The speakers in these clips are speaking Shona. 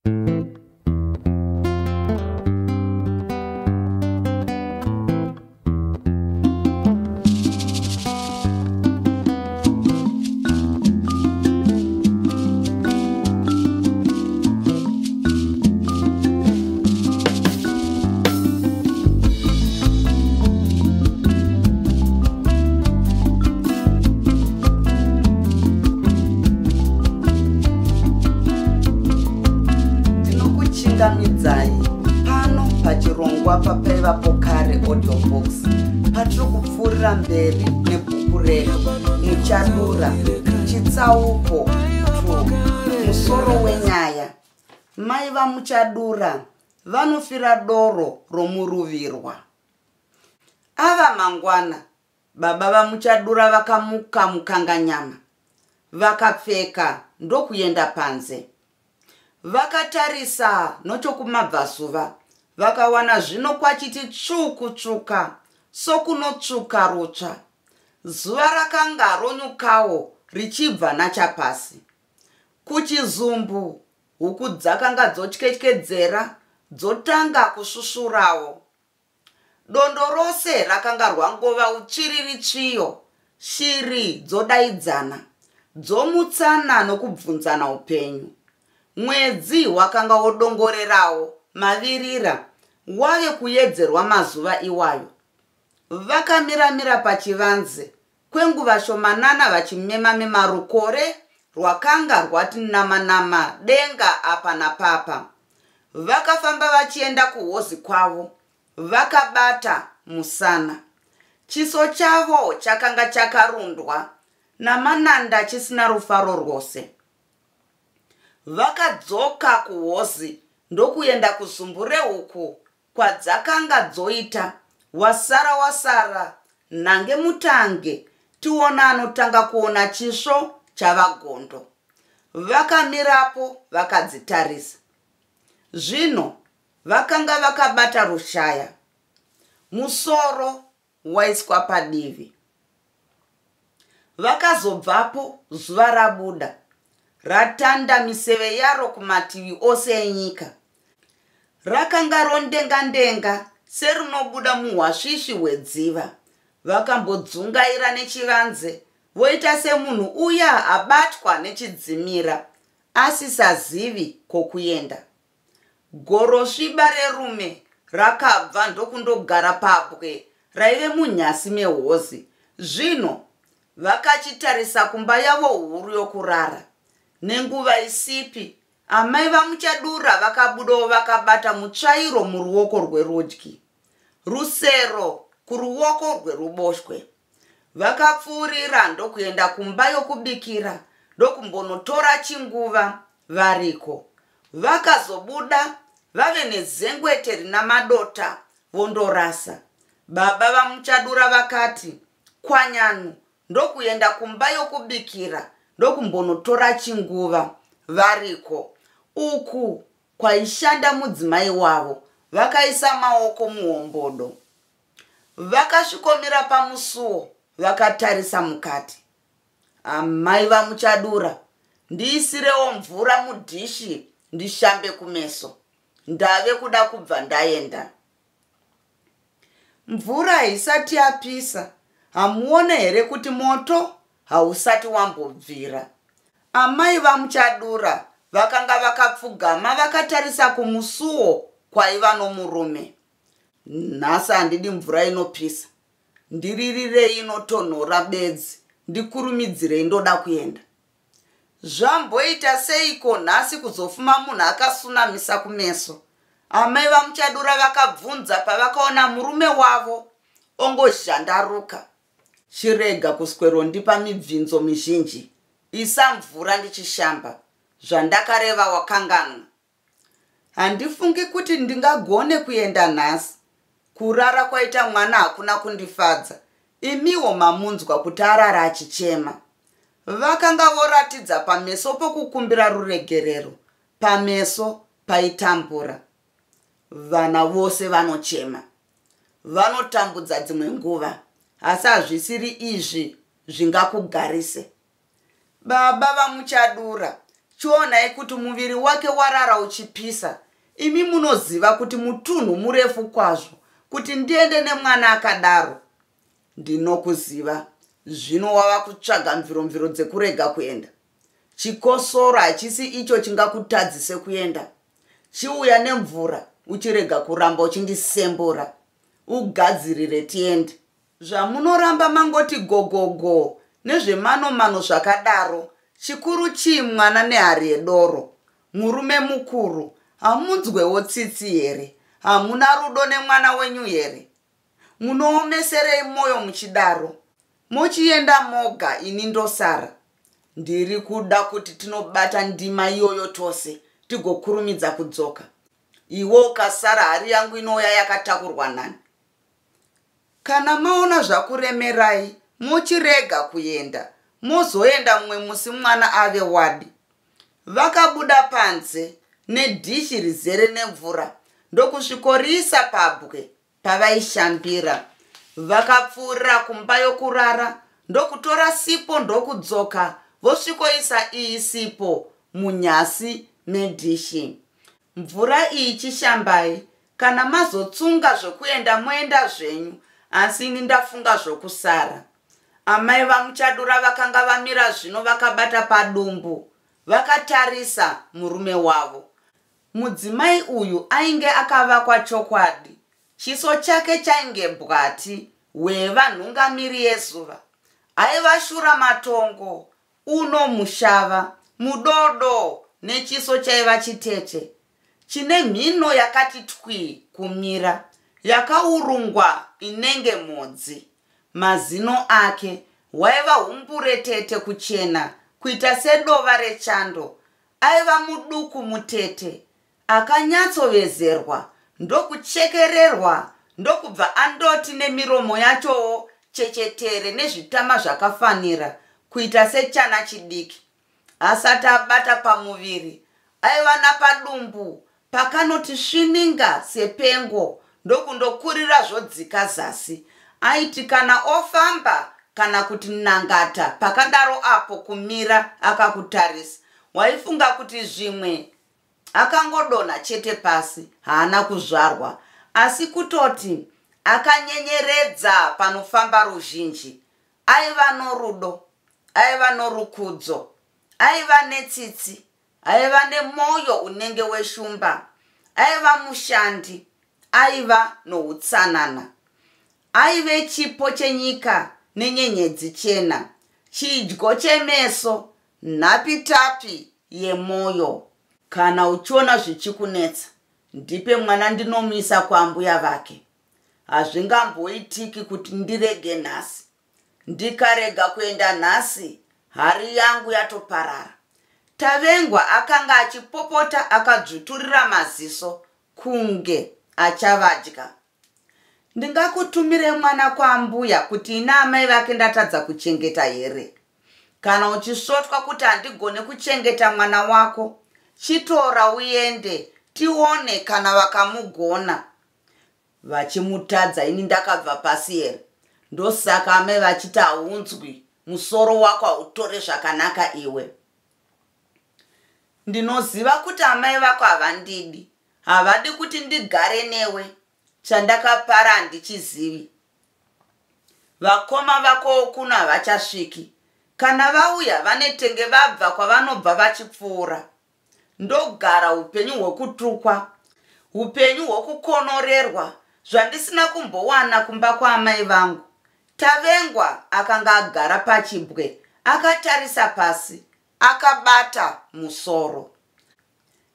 Ndinokuchingamidzai pano pachirongwa papaivapo kare audio box patiri kupfuurira mberi nebhuku redu Muchadura chitsauko 2 musoro wenyaya mai vaMuchadura vanofira doro romuruvirwa. Ava mangwana baba vaMuchadura vakamuka mukanganyama vakapfeka ndokuenda panze. Vakatarisa nochokumabvazuva vakawana zvino kwachiti tsvuu kutsvuka sokunotsvuka rutsva. Zuva rakanga ronyukawo richibva nachapasi. Kuchizumbu huku dzakanga dzotyetyedzera dzotanga kusvusvurawo. Dondo rose rakanga rwangova utsviriri tsviyo, shiri dzodaidzana, dzomutsana nokubvunzana upenyu. Mwedzi wakanga wodongorerawo mavirira wave kuyedzerwa mazuva iwayo. Vakamira-mira pachivanze kwenguva shomanana vachimema-mema rukore rwakanga rwati nama-nama denga apa napapa. Vakafamba vachienda kuhozi kwavo vakabata musana. Chiso chavo chakanga chakarundwa namananda chisina rufaro rwose. Vakadzoka kuhozi ndokuenda kuzumbu rehuku kwadzakanga dzoita wasara wasara nhange mutange tiona anotanga kuona chisvo chavagondo. Vakamirapo vakadzitarisa. Zvino vakanga vakabata rushaya. Musoro waiswa padivi. Vakazobvapo zuva rabuda, ratanda miseve yaro kumativi ose enyika. Rakanga rondenga-ndenga serinobuda muhwasvisvi hwedziva. Vakambodzungaira nechivanze voita semunhu uya abatwa nechidzimira asisazivi kwokuenda. Gorosviba rerume rakabva ndokundogara pabwe raive munyasi mehozi. Zvino vakachitarisa kumba yavo huru yokurara. Nenguva isipi amai vaMuchadura vakabudawo vakabata mutsvairo muruoko rwerudyi, rusero kuruoko rweruboshwe. Vakapfuurira ndokuenda kumba yokubikira ndokumbonotora chinguva variko. Vakazobuda vave nezengwete rina madota vondorasa. Baba vaMuchadura vakati kwanyanu ndokuenda kumba yokubikira ndokumbonotora chinguva variko. Uku kwaishanda mudzimai wavo vakaisa maoko muhombodo. Vakasvikomira pamusuo vakatarisa mukati. Amai vaMuchadura, ndiisirewo mvura mudhishi ndishambe kumeso. Ndave kuda kubva ndaenda. Mvura haisati yapisa, hamuone here kuti moto hausati wambobvira? Amai vaMuchadura vakanga vakapfugama vakatarisa kumusuo kwaiva nomurume. Nhasi handidi mvura inopisa, ndiririrei inotonhora bedzi, ndikurumidzirei ndoda kuenda. Zvamboita seiko nhasi kuzofuma munhu akasunamisa kumeso? Amai vaMuchadura vakabvunza pavakaona murume wavo ongozhandaruka. Chirega kuswerondipa mibvinzo mizhinji, isa mvura ndichishamba. Zvandakareva wakanganwa. Handifungi kuti ndingagone kuenda nhasi. Kurara kwaita mwana hakuna kundifadza. Imiwo mamunzwa kuti arara achichema. Vakanga voratidza pameso pokukumbira ruregerero, pameso paitambura. Vana vose vanochema. Vanotambudza dzimwe nguva, asi hazvisiri izvi zvingakugarise. Baba vaMuchadura, Chionai kuti muviri wake warara uchipisa. Imi munoziva kuti mutunhu murefu kwazvo kuti ndiende nemwana akadaro. Ndinokuziva zvino wava kutsvaga mviromviro dzekurega kuenda. Chikosoro hachisi icho chingakutadzise kuenda. Chiuya nemvura uchirega kuramba uchindisembura. Ugadzirire tiende. Zvamunoramba mangoti gogogo nezvemanomano zvakadaro, chikuru chii mwana nehari yedoro? Murume mukuru, hamunzwewo tsitsi here? Hamuna rudo nemwana wenyu here? Munoomeserei mwoyo muchidaro? Mochienda moga ini ndosara. Ndiri kuda kuti tinobata ndima iyoyo tose tigokurumidza kudzoka. Iwe ukasara hari yangu inouya yakatakurwa nani? Kana maona zvakuremerai mochirega kuenda mozoenda mumwe musi mwana ave wadi. Vakabuda panze nedhishi rizere nemvura ndokusvikoriisa pabwe pavaishambira. Vakapfuurira kumba yokurara ndokutora sipo ndokudzoka vosvikoisa iyi sipo munyasi medhishi. Mvura iyi chishambai, kana mazotsunga zvokuenda moenda zvenyu asi ini ndafunga zvokusara. Amai vaMuchadura vakanga vamira zvino vakabata padumbu vakatarisa murume wavo. Mudzimai uyu ainge akavakwa chokwadi, chiso chake chainge bwati hweva nhungamiri yezuva. Aiva shura matongo, uno mushava, mudodo nechiso chaiva chitete, chine mhino yakati twii kumira, yakaurungwa inenge mhodzi. Mazino ake hwaiva humburetete kuchena kuita sedova rechando. Aiva muduku mutete, akanyatsovezerwa ndokuchekererwa ndokubva andoti nemiromo yachowo chechetere nezvitama zvakafanira kuita sechana chidiki. Asati abata pamuviri, aiva napadumbu pakanoti svininga sepengo ndokundokurira zvodzika zasi. Aiti kana ofamba kana kuti nangata pakadaro apo kumira akakutarisa, waifunga kuti zvimwe akangodonha chete pasi haana kuzvarwa, asi kutoti akanyenyeredza panofamba ruzhinji. Aiva norudo, aiva norukudzo, aiva netsitsi, aiva nemwoyo unenge weshumba, aiva mushandi, aiva noutsanana. Aive chipo chenyika nenyenyedzi chena, chidyo chemeso, nhapitapi yemwoyo. Kana uchiona zvichikunetsa, ndipe mwana ndinomuisa kwaambuya vake. Hazvingamboitiki kuti ndirege nhasi. Ndikarega kuenda nhasi, hari yangu yatoparara. Tavengwa akanga achipopota akadzvuturira maziso kunge achavadya. Ndingakutumire mwana kwaambuya kuti ini amai vake ndatadza kuchengeta here? Kana uchisvotwa kuti handigone kuchengeta mwana wako, chitora uende tione kana vakamugona. Vachimutadza ini ndakabva pasi here? Ndosaka amai vachiti haunzwi, musoro wako hautore zvakanaka iwe. Ndinoziva kuti amai vako havandidi, havadi kuti ndigare newe. Chandakapara handichizivi. Vakoma vakowo kuno havachasviki. Kana vauya vanetenge vabva kwavanobva vachipfuura. Ndogara upenyu hwekutukwa, upenyu hwokukonorerwa zvandisina kumbowana kumba kwaamai vangu. Tavengwa akanga agara pachibwe akatarisa pasi akabata musoro.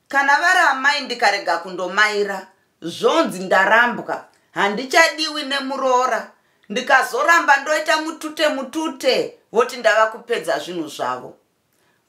Kana vari amai ndikarega kundomaira zvonzi ndarambwa handichadiwi nemuroora ndikazoramba ndoita mutute mutute voti ndava kupedza zvinhu zvavo.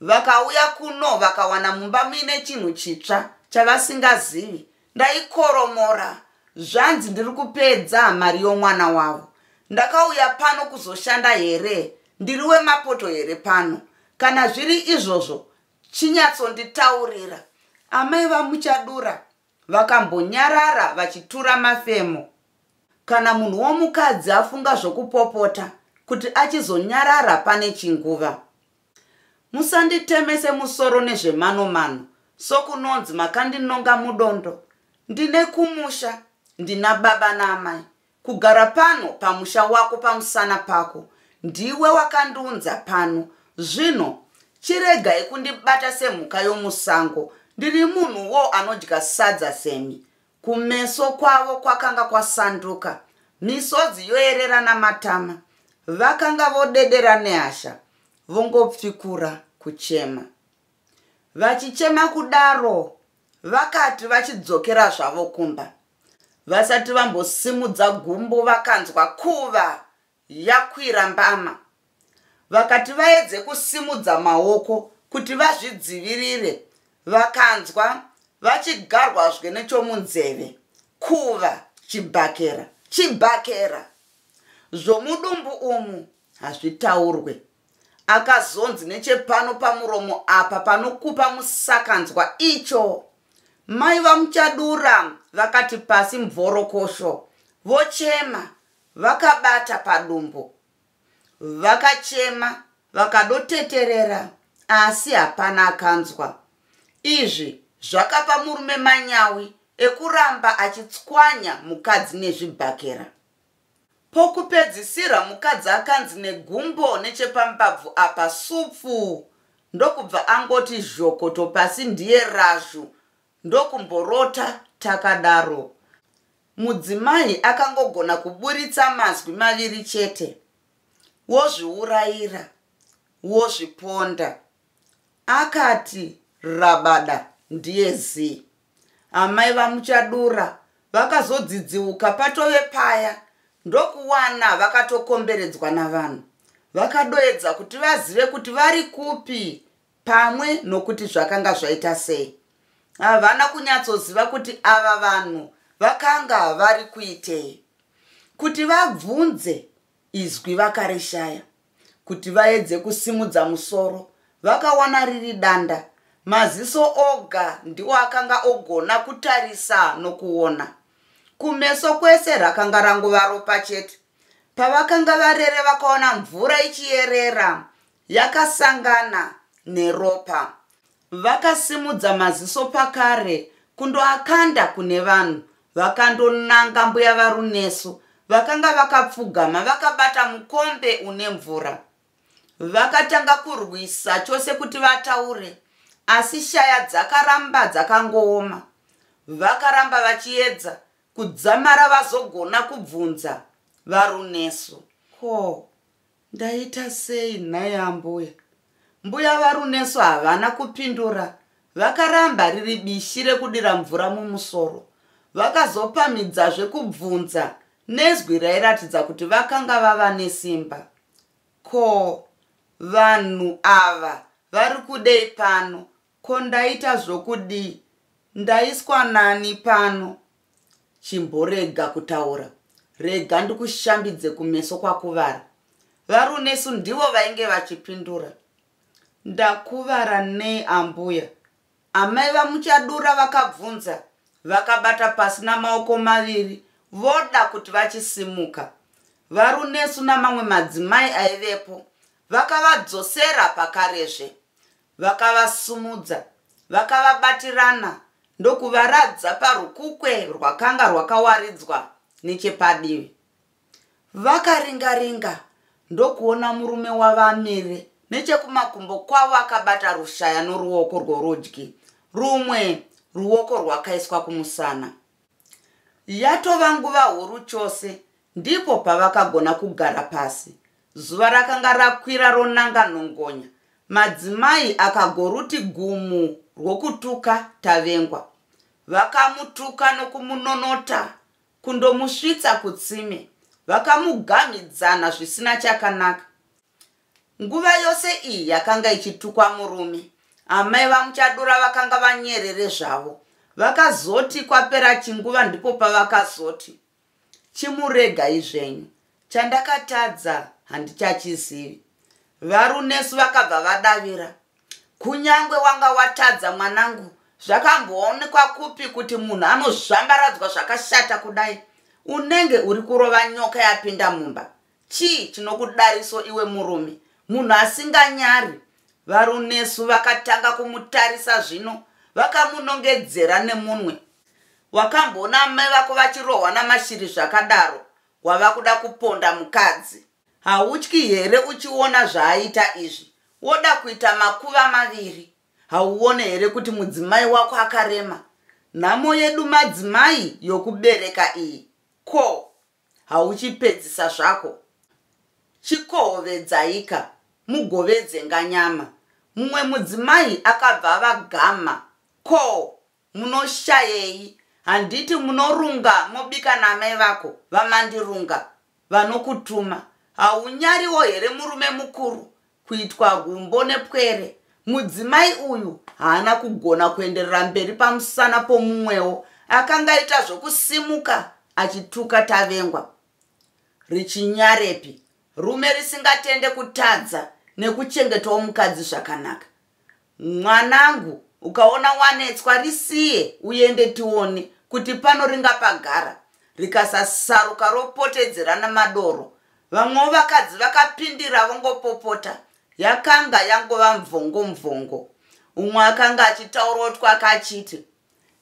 Vakauya kuno vakawana mumba muine chinhu chitsva chavasingazivi ndaikoromora zvanzi ndiri kupedza mari yomwana wavo. Ndakauya pano kuzoshanda here ndiri wemapoto here pano? Kana zviri izvozvo Chinyatsonditaurira. Amai vaMuchadura vakambonyarara vachitura mafemo. Kana munhu womukadzi afunga zvokupopota kuti achizonyarara pane chinguva. Musanditemese musoro nezvemano-mano sokunonzi makandinonga mudondo. Ndine kumusha, ndina baba naamai. Kugara pano pamusha wako pamusana pako. Ndiwe wakandiunza pano. Zvino chiregai kundibata semhuka yomusango. Ndiri munhuwo anodya sadza semi. Kumeso kwavo kwakanga kwasanduka, misodzi yoerera namatama. Vakanga vodedera nehasha, vongopfikura kuchema. Vachichema kudaro, vakati vachidzokera zvavo kumba. Vasati vambosimudza gumbo vakanzwa kuva yakwira mbama. Vakati vaedze kusimudza maoko kuti vazvidzivirire vakanzwa vachigarwazve nechomunzeve kuva chibhakera chibhakera. Zvomudumbu umu hazvitaurwe. Akazonzi nechepano pamuromo apa panokupa musakanzwa icho. Mai vaMuchadura vakati pasi mvorokosho vochema vakabata padumbu. Vakachema vakadoteterera asi hapana akanzwa. Izvi zvakapa murume manyawi ekuramba achitswanya mukadzi nezvibhakera. Pokupedzisira mukadzi akanzi negumbo nechepambabvu apa supfu ndokubva angoti zhokoto pasi ndiye razhu ndokumborota takadaro. Mudzimai akangogona kuburitsa mazwi maviri chete, wozviurayira, wozviponda. Akati rabada ndiye zii. Amai vaMuchadura vakazodzidziuka patove paya ndokuwana vakatokomberedzwa navanhu. Vakadoedza kuti vazive kuti vari kupi pamwe nokuti zvakanga zvaita sei. Havana kunyatsoziva kuti ava vanhu vakanga vari kuitei. Kuti vabvunze izwi vakarishaya. Kuti vaedze kusimudza musoro vakawana riri danda. Maziso oga ndiwo akanga ogona kutarisa nokuona. Kumeso kwese rakanga rangova ropa chete. Pavakanga varere vakaona mvura ichiyerera yakasangana neropa. Vakasimudza maziso pakare kundoakanda kune vanhu vakandonanga mbuya vaRunesu vakanga vakapfugama vakabata mukombe une mvura. Vakatanga kurwisa chose kuti vataure asi shaya dzakaramba dzakangooma. Vakaramba vachiedza kudzamara vazogona kubvunza vaRunesu. Ko, ndaita sei nhai ambuya? Mbuya vaRunesu havana kupindura, vakaramba riri bishi rekudira mvura mumusoro. Vakazopamhidzazve kubvunza nezwi rairatidza kuti vakanga vava nesimba. Ko, vanhu ava vari kudei pano? Ko ndaita zvokudii? Ndaiswa nani pano? Chimborega kutaura, rega ndikushambidze kumeso kwakuvara. VaRunesu ndivo vainge vachipindura. Ndakuvara nei ambuya? Amai vaMuchadura vakabvunza vakabata pasi namaoko maviri voda kuti vachisimuka. VaRunesu namamwe madzimai aivepo vakavadzosera pakarezve. Vakavasumudza, vakavabatirana ndokuvaradza parukukwe rwakanga rwakawaridzwa nechepadivi. Vakaringa-ringa ndokuona murume wavo amire nechekumakumbo kwavo akabata rushaya noruoko rworudyi, rumwe ruoko rwakaiswa kumusana. Yatova nguva huru chose ndipo pavakagona kugara pasi. Zuva rakanga rakwira ronanga nhongonya. Madzimai akagoruti gumu rwokutuka Tavengwa. Vakamutuka nokumunonota kundomusvitsa kutsime. Vakamugamhidzana zvisina chakanaka. Nguva yose iyi yakanga ichitukwa murume, amai vaMuchadura vakanga vanyerere zvavo. Vakazoti kwapera chinguva ndipo pavakazoti, Chimuregai zvenyu, chandakatadza handichachizivi. VaRunesu vakabva vadavira, Kunyangwe wanga watadza mwanangu, zvakamboonekwa kupi kuti munhu anozvambaradzwa zvakashata kudai? Unenge uri kurova nyoka yapinda mumba. Chii chinokudariso iwe murume, munhu asinganyari? VaRunesu vakatanga kumutarisa zvino vakamunongedzera nemunwe. Wakamboona amai vako vachirohwa namashiri zvakadaro wava kuda kuponda mukadzi. Hautyi here uchiona zvaaita izvi woda kuita makuva maviri? Hauone here kuti mudzimai wako akarema? Nhamo yedu madzimai yokubereka iyi. Ko, hauchipedzisa zvako? Chikohovedzaika mugovedze nganyama. Mumwe mudzimai akabva avagama. Ko, munoshayei? Handiti munorunga mobika naamai vako vaMandirunga vanokutuma. Haunyariwo here murume mukuru kuitwa gumbo nepwere? Mudzimai uyu haana kugona kuenderera mberi pamusana pomumwewo akanga aita zvokusimuka achituka Tavengwa. Richinyarepi rume risingatende kutadza nekuchengetawo mukadzi zvakanaka. Mwanangu ukaona wanetswa risiye uende tione kuti pano ringapagara rikasasaruka ropotedzerana madoro. Vamwewo vakadzi vakapindira vongopopota yakanga yangova mvongo mvongo. Umwe akanga achitaurawo twake achiti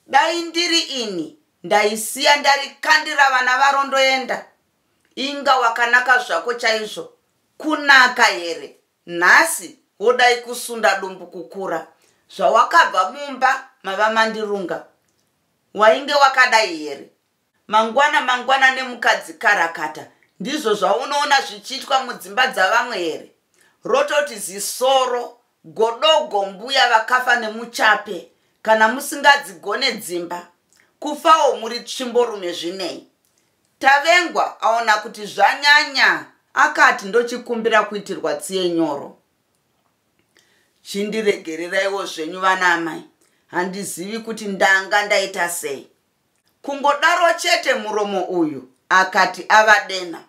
dai ndiri ini ndaisiya ndarikandira vana varo ndoenda. Inga wakanaka zvako chaizvo kunaka here nhasi wodai kusunda dumbu kukura zvawakabva mumba mava mandirunga wainge wakadai here mangwana mangwana nemukadzi karakata ndizvo zvaunoona zvichiitwa mudzimba dzavamwe here rototi zisoro godogo mbuya vakafa nemuchape kana musingadzigone dzimba kufawo muri tsvimborume zvinei Tavengwa aona kuti zvanyanya akati ndochikumbira kuitirwa tsiye nyoro. Chindiregereraiwo zvenyu vana amai, handizivi kuti ndanga ndaita sei. Kungodaro chete muromo uyu akati ava dena.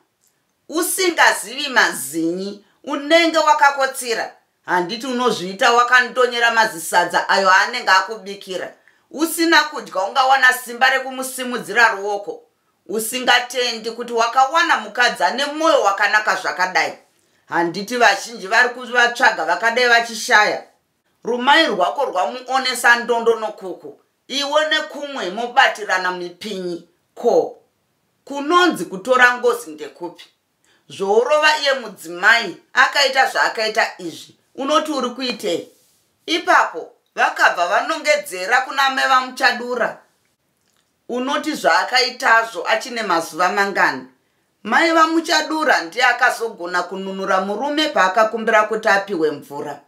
Usingazivi mazinyi unenge wakakotsira handiti unozviita wakandonyera mazisadza ayo aanenge akubikira usina kudya ungawana simba rekumusimudzira ruoko usingatendi kuti wakawana mukadzi ane mwoyo wakanaka zvakadai handiti vazhinji vari kuvatsvaga vakadai vachishaya rumai rwako rwamuonesa ndondo nokuku iwe nekumwe mobatirana mipinyi ko kunonzi kutora ngozi ndekupi zvoorova iye mudzimai akaita zvaakaita izvi unoti uri kuitei ipapo vakabva vanongedzera kuna mai vamuchadura unoti zvaakaitazvo achine mazuva mangani mai vamuchadura ndiye akazogona kununura murume paakakumbira kuti apiwe mvura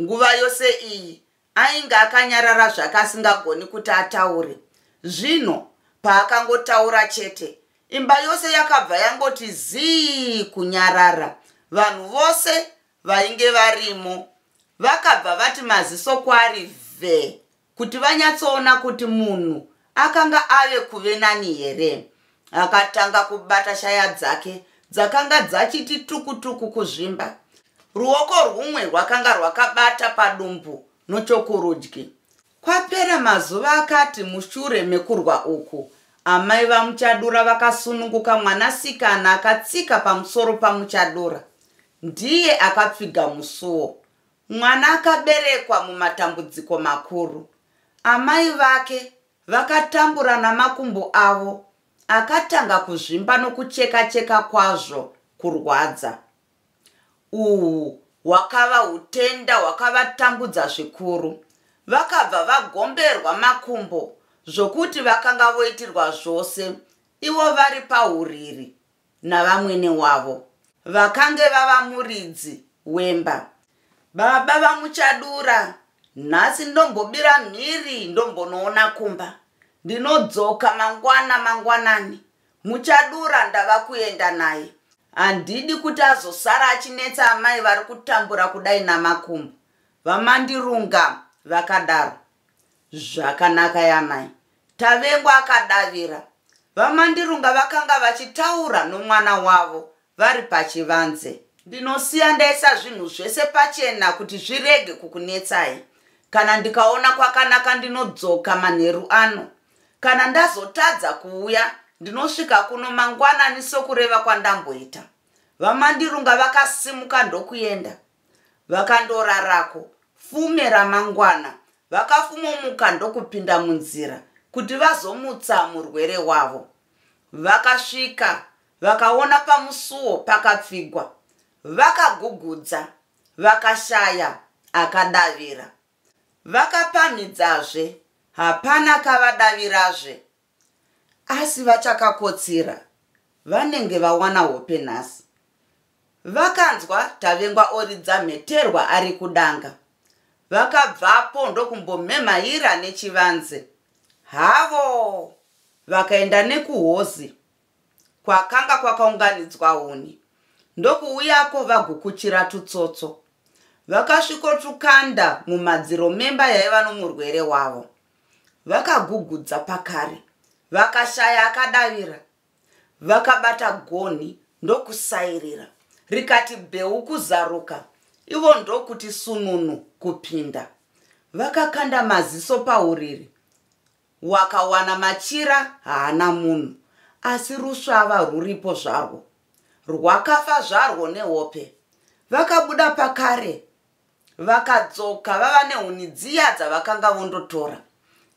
nguva yose iyi Ainge akanyarara zvake asingagoni kuti ataure. Zvino paakangotaura chete, imba yose yakabva yangoti zii kunyarara. Vanhu vose vainge varimo vakabva vati maziso kwaari vhee kuti vanyatsoona kuti munhu akanga ave kuve nani here. Akatanga kubata shaya dzake dzakanga dzachiti tukutuku kuzvimba. Ruoko rwumwe rwakanga rwakabata padumbu nochokurudyi. Kwapera mazuva akati mushure mekurwa uku, amai vaMuchadura vakasununguka mwanasikana akatsika pamusoro paMuchadura. Ndiye akapfiga musuwo. Mwana akaberekwa mumatambudziko makuru. Amai vake vakatambura namakumbo avo akatanga kuzvimba nokucheka-cheka kwazvo kurwadza. Uhu hwakava hutenda hwakavatambudza zvikuru. Vakabva vagomberwa makumbo zvokuti vakanga voitirwa zvose ivo vari pahuriri navamwene wavo vakange vava muridzi wemba. Baba vaMuchadura, nhasi ndombobira mhiri ndombonoona kumba. Ndinodzoka mangwana mangwanani. Muchadura ndava kuenda naye. Handidi kuti azosara achinetsa amai vari kutambura kudai namakumbo. VaMandirunga vakadaro. Zvakanaka yamai. Tavengwa akadavira. VaMandirunga vakanga vachitaura nomwana wavo vari pachivanze. Ndinosiya ndaisa zvinhu zvese pachena kuti zvirege kukunetsai. Kana ndikaona kwakanaka ndinodzoka manheru ano. Kana ndazotadza kuuya ndinosvika kuno mangwanani sokureva kwandamboita. VaMandirunga vakasimuka ndokuenda. Vakandorarako fume ramangwana vakafumomuka ndokupinda munzira kuti vazomutsa murwere wavo. Vakasvika vakaona pamusuwo pakapfigwa. Vakagugudza vakashaya akadavira. Vakapamhidzazve hapana akavadavirazve. Asi vachakakotsira vanenge vawana hope nhasi. Vakanzwa Tavengwa oridza mheterwa ari kudanga. Vakabvapo ndokumbomhemhaira nechivanze. Havo! Vakaenda nekuhozi kwakanga kwakaunganidzwa huni ndokuuyako vagukuchira tutsotso. Vakasvikotukanda mumadziro memba yaiva nomurwere wavo. Vakagugudza pakare vakashaya akadavira. Vakabata gonhi ndokusairira rikati bheu kuzaruka ivo ndokuti sununu kupinda. Vakakanda maziso pauriri wakawana machira haana munhu asi rusvava rwuripo zvarwo. Rwakafa zvarwo nehope. Vakabuda pakare vakadzoka vava nehuni dziya dzavakanga vondotora.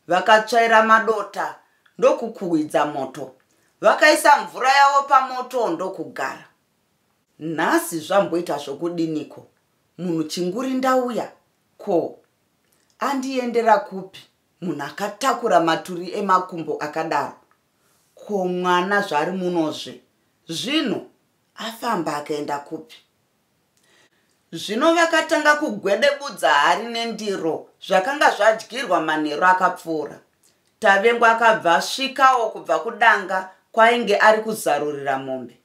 Vakatsvaira madota ndokukuhwidza moto. Vakaisa mvura yavo pamoto ndokugara. Nhasi zvamboita zvokudiniko? Munhu chinguri ndauya ko andiendera kupi munhu akatakura maturi emakumbo akadaro? Ko mwana zvari munozve zvino afamba akaenda kupi? Zvino vakatanga kugwedebudza hari nendiro zvakanga zvadyirwa manheru akapfuura. Tavengwa akabva asvikawo kubva kudanga kwainge ari kuzarurira mombe.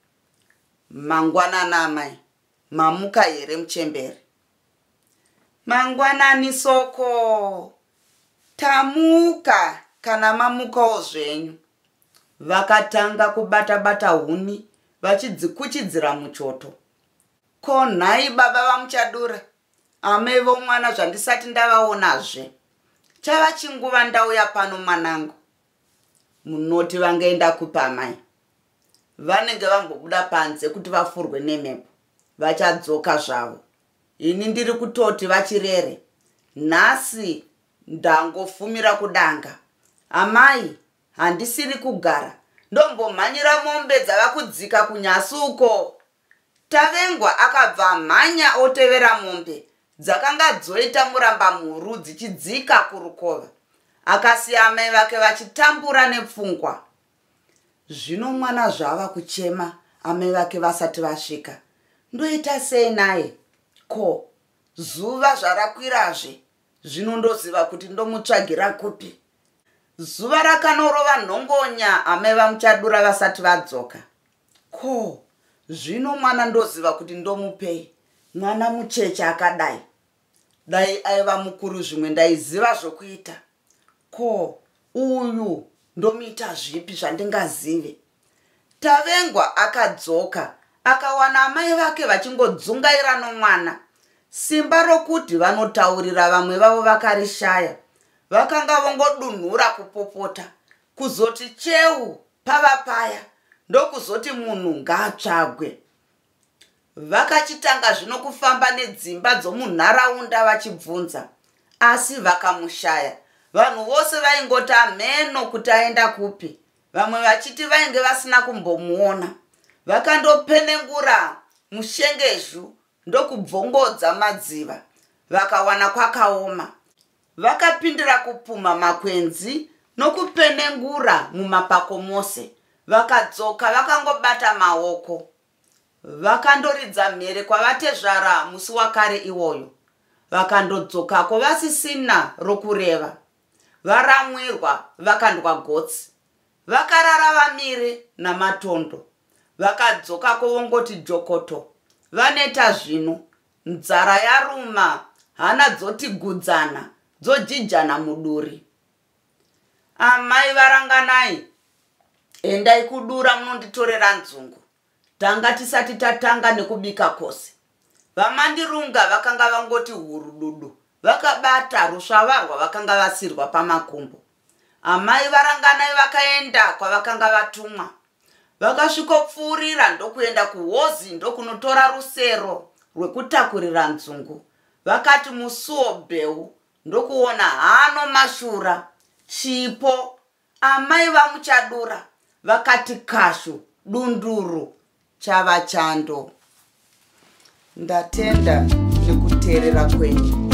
Mangwanani amai, mamuka here muchembere? Mangwanani Soko, tamuka kana mamukawo zvenyu. Vakatanga kubata-bata huni vachidzikuchidzira muchoto. Ko nhai baba vaMuchadura, amai vomwana zvandisati ndavaonazve. Chava chinguva ndauya pano mwanangu. Munoti vangaenda kupi amai? Vanenge vambobuda panze kuti vafurwe nemhepo. Vachadzoka zvavo. Ini ndiri kutoti vachirere. Nhasi ndangofumira kudanga. Amai, handisiri kugara. Ndombomhanyira mombe dzava kudzika kunyasi uko. Tavengwa akabva amhanya otevera mombe dzakanga dzoita murambamhuru dzichidzika kurukova. Akasiya amai vake vachitambura nepfungwa. Zvino mwana zvaava kuchema amai vake vasati vasvika. Ndoita sei naye? Ko, zuva zvarakwirazve, zvino ndoziva kuti ndomutsvagira kupi? Zuva rakanorova nhongonya amai vaMuchadura vasati vadzoka. Ko, zvino mwana ndoziva kuti ndomupei? Mwana mucheche akadai. Dai aiva mukuru zvimwe ndaiziva zvokuita. Ko, uyu ndomuita zvipi zvandingazive? Tavengwa akadzoka akawana amai vake vachingodzungaira nomwana. Simba rokuti vanotaurira vamwe vavo vakarishaya. Vakanga vongodunhura kupopota. Kuzoti cheu pava paya ndokuzoti munhu ngaatsvagwe. Vakachitanga zvino kufamba nedzimba dzomunharaunda vachibvunza asi vakamushaya. Vanhu vose vaingoti hameno kuti aenda kupi, vamwe vachiti vainge vasina kumbomuona. Vakandopenengura mushengezhu ndokubvongodza madziva vakawana kwakaoma. Vakapindira kupumha makwenzi nokupenengura mumapako mose vakadzoka vakangobata maoko. Vakandoridza mhere kwavatezvara musi wakare iwoyo vakandodzokako vasisina rokureva. Varamwirwa vakandwa gotsi. Vakarara vamire namatondo. Vakadzokako vongoti jokoto. Vaneta zvino. Nzara yaruma hana dzoti gudzana dzojijana muduri. Amai vaRanganai, endai kudura munonditorera nzungu. Tanga tisati tatanga nekubika kwose. VaMandirunga vakanga vangoti hurududu vakabata rusvava rwavakanga vasirwa pamakumbo. Amai vaRanganai vakaenda kwavakanga vatumwa. Vakasvikopfuurira ndokuenda kuhozi ndokunotora rusero rwekutakurira nzungu. Vakati musuo bheu ndokuona hano mashura. Chipo amai vaMuchadura vakati kashu dunduru chava chando. Ndatenda nekuteerera kwenyu.